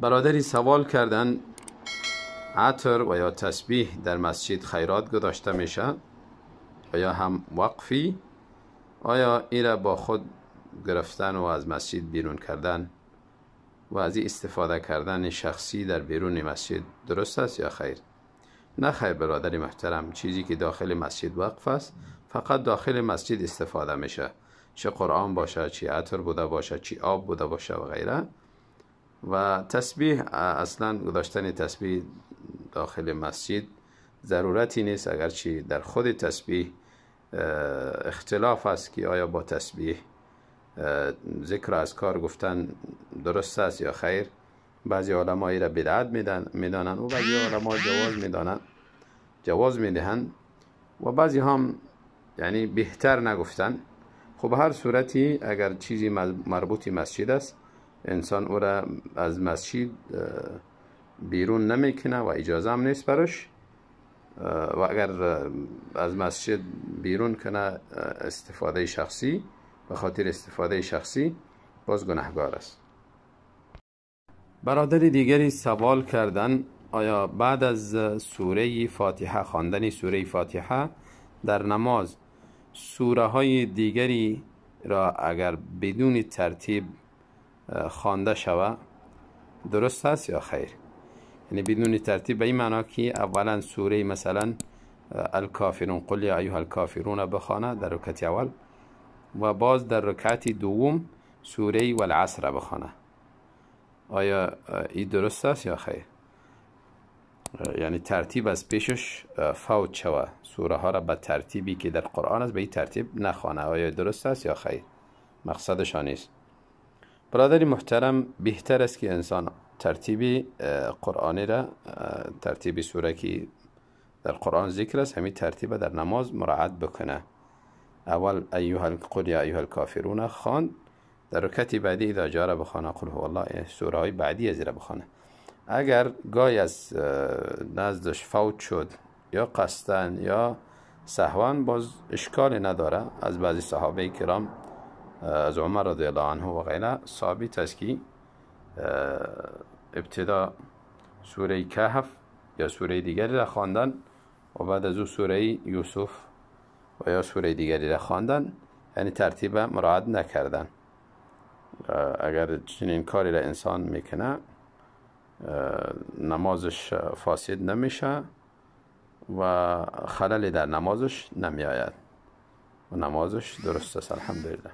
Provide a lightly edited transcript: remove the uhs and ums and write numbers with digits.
برادری سوال کردن عطر و یا تسبیح در مسجد خیرات گذاشته میشه و یا هم وقفی، آیا ایره با خود گرفتن و از مسجد بیرون کردن و از این استفاده کردن شخصی در بیرون مسجد درست است یا خیر؟ نه خیر برادر محترم، چیزی که داخل مسجد وقف است فقط داخل مسجد استفاده میشه، چه قرآن باشه، چه عطر بوده باشه، چه آب بوده باشه و غیره. و تسبیح اصلا گذاشتن تسبیح داخل مسجد ضرورتی نیست، اگرچه در خود تسبیح اختلاف است که آیا با تسبیح ذکر از کار گفتن درست است یا خیر. بعضی علمای را بدعت میدانند و بعضی علما جواز میدهند و بعضی هم یعنی بهتر نگفتن. خب هر صورتی اگر چیزی مربوط مسجد است انسان او را از مسجد بیرون نمیکنه و اجازه هم نیست براش، و اگر از مسجد بیرون کنه استفاده شخصی، به خاطر استفاده شخصی باز گناهگار است. برادر دیگری سوال کردن آیا بعد از سوره فاتحه، خواندن سوره فاتحه در نماز، سوره های دیگری را اگر بدون ترتیب خوانده شود درست است یا خیر؟ یعنی بدون ترتیب به این معنا که اولا سوره مثلا الکافرون، قل یا ایها الکافرون بخوانه در رکعت اول و باز در رکعت دوم سوره والعصر بخوانه، آیا این درست است یا خیر؟ یعنی ترتیب از پیشش فوت شوه، سوره ها را به ترتیبی که در قرآن است به این ترتیب نخوانه، آیا درست است یا خیر؟ مقصدش نیست. برادر محترم، بهتر است که انسان ترتیب قرآنی را، ترتیب سوره که در قرآن ذکر است، همین ترتیب در نماز مراعات بکنه. اول ایها قل یا ایها الکافرون خواند، در رکعت بعدی اذا جاء را بخوانه، قل هو الله، سوره های بعدی از را بخوانه. اگر گاهی از نزدش فوت شد یا قصدن یا سهوا، باز اشکال نداره. از بعضی صحابه کرام، از عمر رضی الله عنه و غیره ثابت است که ابتدا سوره کهف یا سوره دیگری را خواندن و بعد از او سوره یوسف و یا سوره دیگری را خواندن، یعنی ترتیب مراعات نکردن. اگر چنین کاری را انسان میکنه نمازش فاسد نمیشه و خللی در نمازش نمیآید و نمازش درست است، الحمدلله.